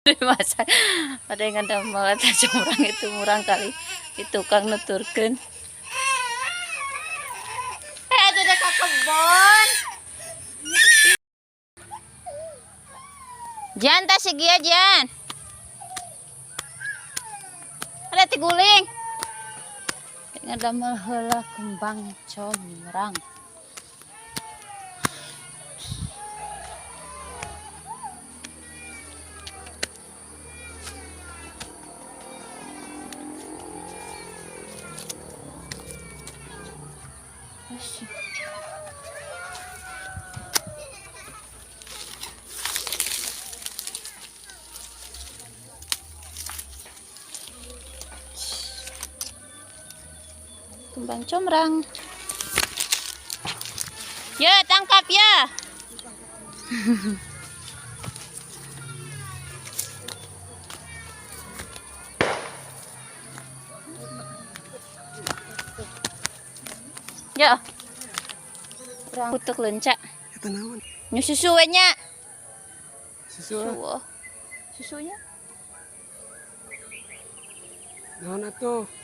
Masa ada yang ada malah comrang itu murang kali itu kang nuturkeun. Eh, ada ka kebon. Jan, tas si Gia, Jan. Ada tiguling. Ngadamel heula kembang comrang. Asyik. Kembang comrang. Ya, tangkap ya. Ya. Kutuk lencak. Eta naon? Nyusu we nya. Susu. Susu. Susunya. Naon atuh?